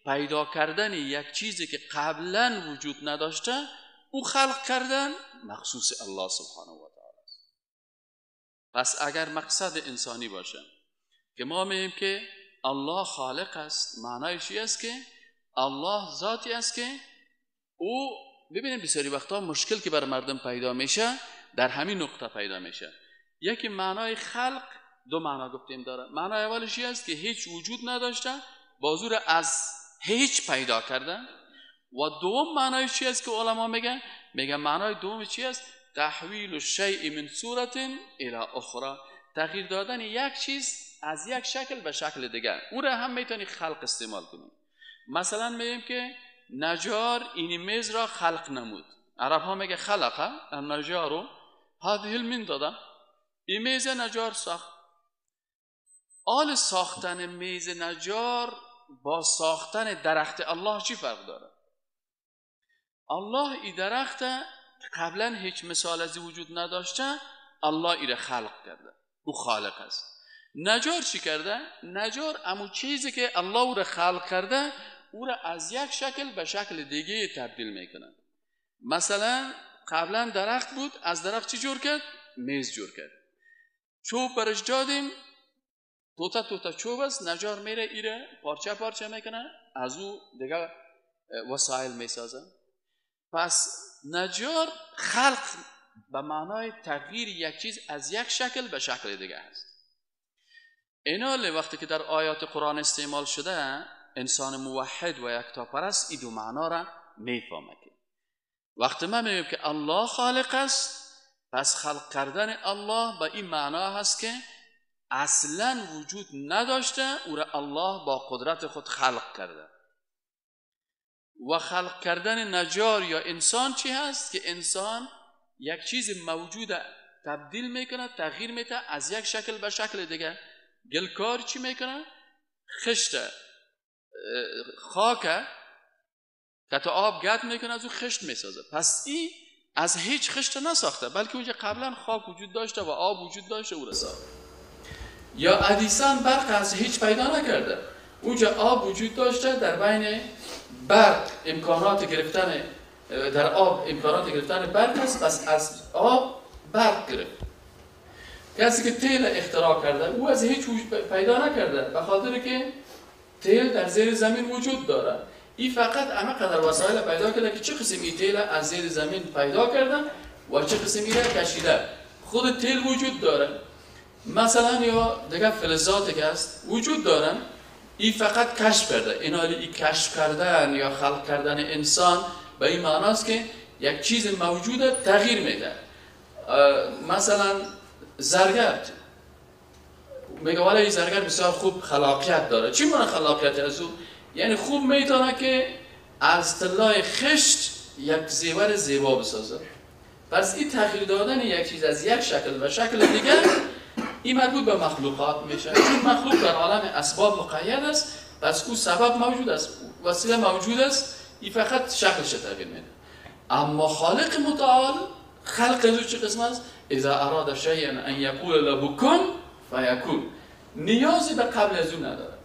پیدا کردن یک چیزی که قبلا وجود نداشته او خلق کردن مخصوص الله سبحانه و تعالی است. پس اگر مقصد انسانی باشه که ما میگیم که الله خالق است، معنایش چی است؟ که الله ذاتی است که او، ببینیم بسیاری وقتا مشکل که بر مردم پیدا میشه در همین نقطه پیدا میشه. یکی معنای خلق دو معنا گفتیم داره. معنای اولش است که هیچ وجود نداشته، بازور از هیچ پیدا کردن. و دوم معنای چی است که علما میگن؟ میگن معنای دوم چی است؟ تحویل الشیء من صورت الی اخرى، تغییر دادن یک چیز از یک شکل به شکل دیگر. او را هم میتونی خلق استعمال کنی. مثلا میگیم که نجار این میز را خلق نمود. عرب ها میگه خلق النجار هذه المنضده، این میز نجار ساخت. آل ساختن میز نجار با ساختن درخت الله چی فرق داره؟ الله ای درخت قبلا هیچ مثال از وجود نداشته، الله ای را خلق کرده، او خالق است. نجار چی کرده؟ نجار امو چیزی که الله او را خلق کرده او را از یک شکل به شکل دیگه تبدیل میکنه. مثلا قبلا درخت بود، از درخت چی جور کرد؟ میز جور کرد. چوب برش دادیم، توتا توتا چوب است، نجار میره ایره پارچه پارچه میکنه، از او دیگه وسایل میسازه. پس نجار خلق به معنای تغییر یک چیز از یک شکل به شکل دیگه است. اینا وقتی که در آیات قرآن استعمال شده، انسان موحد و یکتاپرست این دو معنا را میفهمه. وقتی ما میگیم که الله خالق است، پس خلق کردن الله به این معنا هست که اصلا وجود نداشته، او را الله با قدرت خود خلق کرده. و خلق کردن نجار یا انسان چی هست؟ که انسان یک چیز موجود تبدیل میکنه، تغییر میده از یک شکل به شکل دیگه. گلکار چی میکنه؟ خشت خاکه که تا آب گرد میکنه از او خشت میسازه. پس این از هیچ خشت نساخته، بلکه اونجا قبلا خاک وجود داشته و آب وجود داشته او را ساخته. یا ادیسن برق از هیچ پیدا نکرده، اونجا آب وجود داشته، در بین برق امکانات گرفتن، در آب امکانات گرفتن برق است، پس از آب برق گرفت. کسی که تیل اختراع کرده او از هیچ پیدا نکرده، به خاطر که تیل در زیر زمین وجود داره. این فقط همه قدر وسایل پیدا کرده که چه قسم این تیل از زیر زمین پیدا کرده و چه قسم این کشیده. خود تیل وجود داره. مثلا یا دیگه فلزاتی که هست وجود دارن، این فقط کشف کرده. این حالی این کشف کردن یا خلق کردن انسان به این معناست که یک چیز موجود تغییر میده. مثلا زرگر میگه والا این زرگر بسیار خوب خلاقیت داره. چی معنی خلاقیت از او؟ یعنی خوب میتونه که از طلای خشت یک زیور زیبا بسازه. پس این تغییر دادن یک چیز از یک شکل به شکل دیگر، این مربوط به مخلوقات میشه. چون مخلوق در عالم اسباب مقید است، پس او سبب موجود است، وسیله موجود است، این فقط شکلش تغییر میده. اما خالق متعال خلق از او چه قسم است؟ اذا اراد شیئا ان یقول له کن فیکون. نیازی به قبل از او نداره.